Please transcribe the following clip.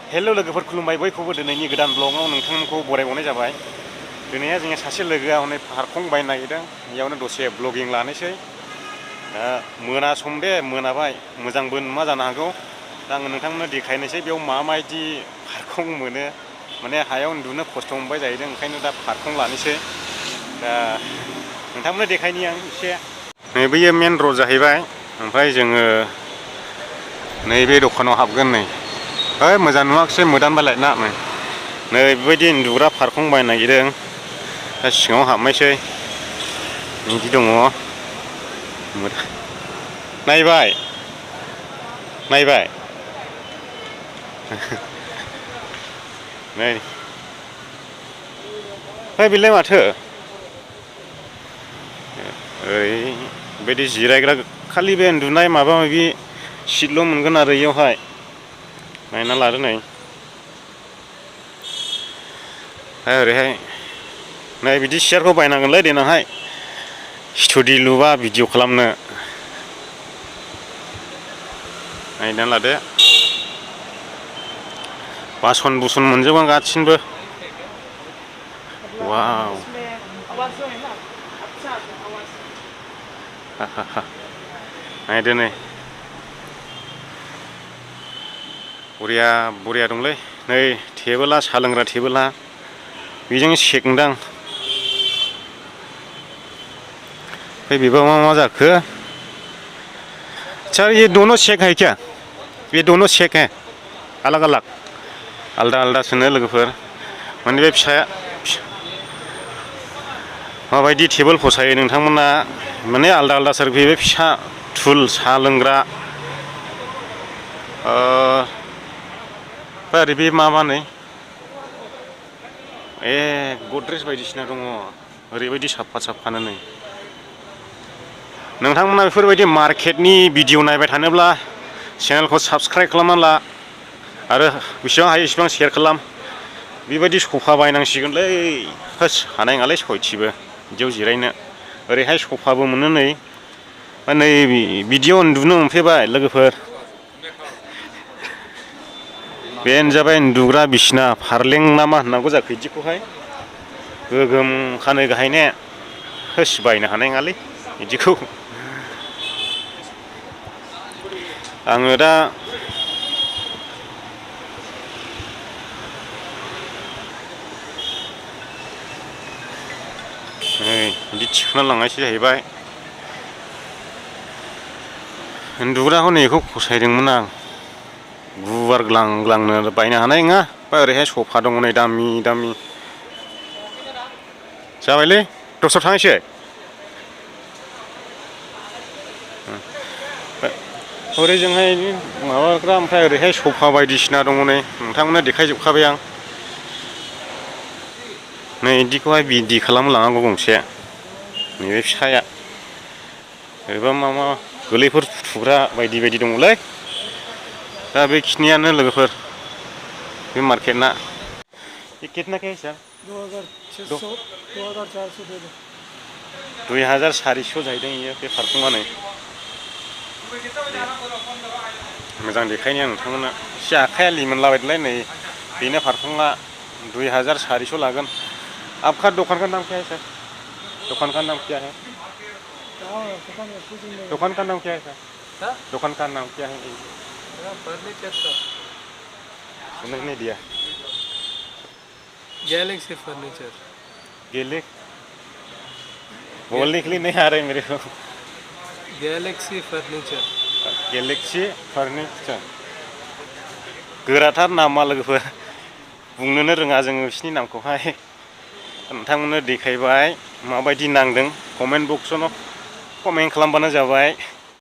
हेल' लोगोफोर खुलुमबाय बयखौबो दिनैनि गोदान ब्लगाव नोंथांमोनखौ बरायबावनाय जाबाय। दिनैहाय जोंहा सासे लोगोआ हनै फारखं बायनो नागिरदों, बेयावनो दसे ब्लगिं लानोसै। दा मोना सम दे मोनाबाय, मोजांबो नुमा जानो हागौ। दा आङो नोंथांमोननो देखायनोसै बेयाव माबायदि फारखं मोनो। माने हायाव उन्दुनो खस्थ' मोनबाय जाहैदों, ओंखायनो दा फारखं लानोसै। दा नोंथांमोननो देखायनि आं एसे। नैबेयो मेन रड जाहैबाय, ओमफ्राय जोङो नैबे दखानाव हाबगोन। नै ओइ मोजां नुवाखिसै मोदानबायलाय ना नै बेबायदि उन्दुग्रा फारखं बायनो नागिरदों। दा सिङाव हाबनायसै, बिदि दङ। नायबाय नायबाय नै है बेलाय माथो ओरैबायदि जिरायग्रा खालि बे उन्दुनाय माबा माबि सिटल' मोनगोन आरो इयावहाय नायना लादो नै। ओरैहाय नै बिदि सियारखौ बायनांगोनलै देनांहाय स्टुडिअ लुबा भिडिअ खालामनो। नायना लादो, बासन बुसन मोनजोबगोन गासिनबो। वाव नायदो नै बरिया बरिया दंलै। नै टेबोला साहा लोंग्रा टेबोला बेजों सेकदां। ओमफ्राय बेबा मा जाखो? अच्छा ये दोनों सेक है क्या? ये दोनों सेक है अलग अलग आलदा आलदासोनो लोगोफोर। माने बे फिसाया माबायदि टेबोल फसायो नोंथांमोना? माने आलदा आलदा सार बे फिसा थुल साहा लोंग्रा। ओरै बे मा नै गद्रेज बायदिसिना दङ, ओरैबायदि साफा साफानो नै। नोंथांमोना बेफोरबायदि मार्केटनि भिडिअ नायबाय थानोब्ला चेनेलखौ साबस्क्राइब खालामना ला आरो बेसेबां हायो एसेबां सेयार खालाम। बेबायदि सफा बायनांसिगोनलै, होस हानाय नङालै सयथिबो बिदियाव जिरायनो। ओरैहाय सफाबो मोनो नै बिदियाव उन्दुनो मोनफैबाय लोगोफोर। बेनो जाबाय उन्दुग्रा बिसिना फारलें ना मा होननांगौ जाखो बिदिखौहाय। गोगोम खानो गाहायनो, होस बायनो हानाय नङालै बिदिखौ। आङो दा नै बिदि थिखोना लांनायसो जाहैबाय। उन्दुग्राखौ नैखौ फसायदोंमोन आं, गुवार ग्लां ग्लांनो बायनो हानाय नङा। ओरैहाय सफा दङ नै दामि दामि। जाबायलै दस्रायाव थांनोसै। ओरैजोंहाय माबाग्रा, ओमफ्राय ओरैहाय सफा बायदिसिना दङ नै नोंथांमोननो देखायजोबखाबाय आं। नै बिदिखौहाय बिदि खालामलांनांगौ गंसे, नैबे फिसाया। ओरैबा मा मा गोलैफोर फुथुग्रा बायदि बायदि दङलै। दा बेखिनियानो लोगोफोर बे मार्केटना। ये कितना का है सर? 2600 दे दो। 2400 जाहैदों इयो बे फारखङा नै। मोजां देखायनि आं नोंथांमोननो। एसे आखाइया लिमोनलाबायदोंलै नै बेनो फारखङा 2400 लागोन। आपका दुकान का नाम क्या है सर? दुकान का नाम क्या है? दुकान का नाम क्या है सर? दुकान का नाम क्या है? फर्नीचर का सुनने नहीं दिया। Galaxy furniture. बोलने के लिए नहीं आ रहे मेरे को। Galaxy furniture. गैलेक्सी फर्निचार। गोराथार नामा लोगोफोर, बुंनोनो रोङा जोङो बिसिनि नामखौहाय। नोंथांमोननो देखायबाय, माबायदि नांदों कमेन्ट बक्सआव कमेन्ट खालामबानो जाबाय।